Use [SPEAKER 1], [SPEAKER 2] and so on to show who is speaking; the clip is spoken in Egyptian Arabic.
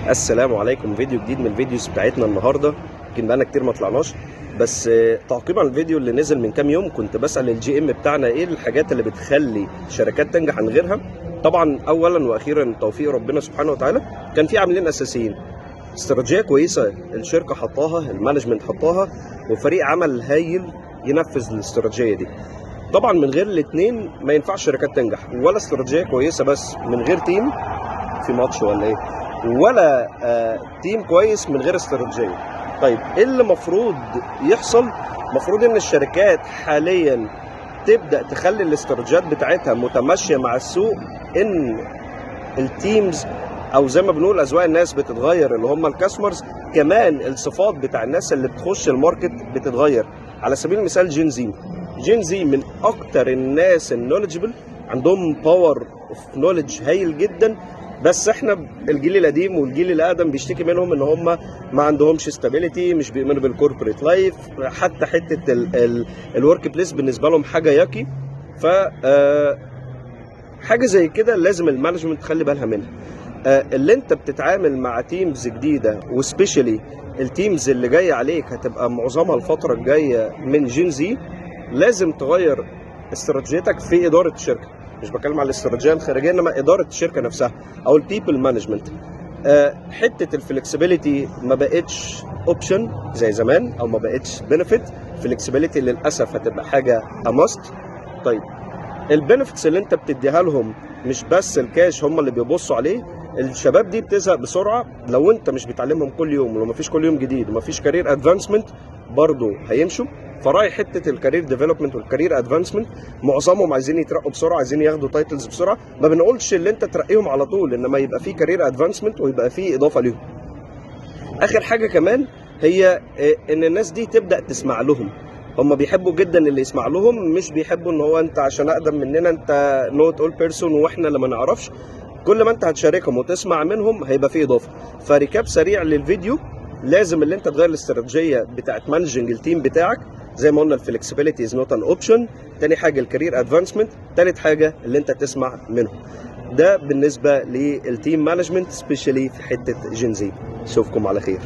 [SPEAKER 1] السلام عليكم. فيديو جديد من ال videos بتاعتنا النهارده. يمكن بقالنا كتير ما طلعناش، بس تعقيبا على الفيديو اللي نزل من كام يوم كنت بسال ال GM بتاعنا ايه الحاجات اللي بتخلي شركات تنجح عن غيرها. طبعا اولا واخيرا توفيق ربنا سبحانه وتعالى. كان في عاملين اساسيين: استراتيجية كويسة الشركة حطاها، ال management حطاها، وفريق عمل هايل ينفذ الاستراتيجية دي. طبعا من غير الاثنين ما ينفعش شركات تنجح، ولا استراتيجية كويسة بس من غير team في ماتش ولا ايه، ولا team كويس من غير استراتيجيه. طيب، ايه اللي المفروض يحصل؟ المفروض ان الشركات حاليا تبدا تخلي الاستراتيجيات بتاعتها متماشيه مع السوق، ان ال teams او زي ما بنقول اذواق الناس بتتغير، اللي هم ال customers، كمان الصفات بتاع الناس اللي بتخش ال market بتتغير. على سبيل المثال Gen Z. Gen Z من اكتر الناس ال knowledgeable، عندهم power of knowledge هايل جدا، بس احنا الجيل القديم والجيل الاقدم بيشتكي منهم ان هم ما عندهمش stability، مش بيؤمنوا بال corporate life، حتى حتة ال workplace بالنسبة لهم حاجة yucky. ف حاجة زي كده لازم ال management تخلي بالها منها. اللي انت بتتعامل مع teams جديده، و specially ال teams اللي جاية عليك هتبقى معظمها الفترة الجاية من Gen Z، لازم تغير استراتيجيتك في ادارة الشركه. مش بتكلم على الاستراتيجية الخارجيه، انما ادارة الشركة نفسها او ال people management. حتة ال flexibility ما بقتش option زي زمان او ما بقتش benefit. flexibility للاسف هتبقى حاجة must. طيب، ال benefits اللي انت بتديها لهم مش بس الكاش هم اللي بيبصوا عليه. الشباب دي بتزهق بسرعة لو انت مش بتعلمهم كل يوم، ولو مفيش كل يوم جديد ومفيش career advancement برضه هيمشوا. فراعي حتة ال career development وال career advancement. معظمهم عايزين يترقوا بسرعه، عايزين ياخدوا titles بسرعه. ما بنقولش اللي انت ترقيهم على طول، انما يبقى في career advancement ويبقى في اضافه ليهم. اخر حاجة كمان هي ان الناس دي تبدا تسمع لهم. هم بيحبوا جدا اللي يسمع لهم، مش بيحبوا ان هو انت عشان اقدم مننا انت know it all person واحنا اللي ما نعرفش. كل ما انت هتشاركهم وتسمع منهم هيبقى فيه اضافه. ف recap سريع للفيديو: لازم اللي انت تغير الاستراتيجية بتاعت managing ال team بتاعك. زي ما قلنا، ال flexibility is not an option. تاني حاجة ال career advancement. تالت حاجة اللي انت تسمع منهم. ده بالنسبة لل team management، specially في حتة Gen Z. اشوفكم على خير.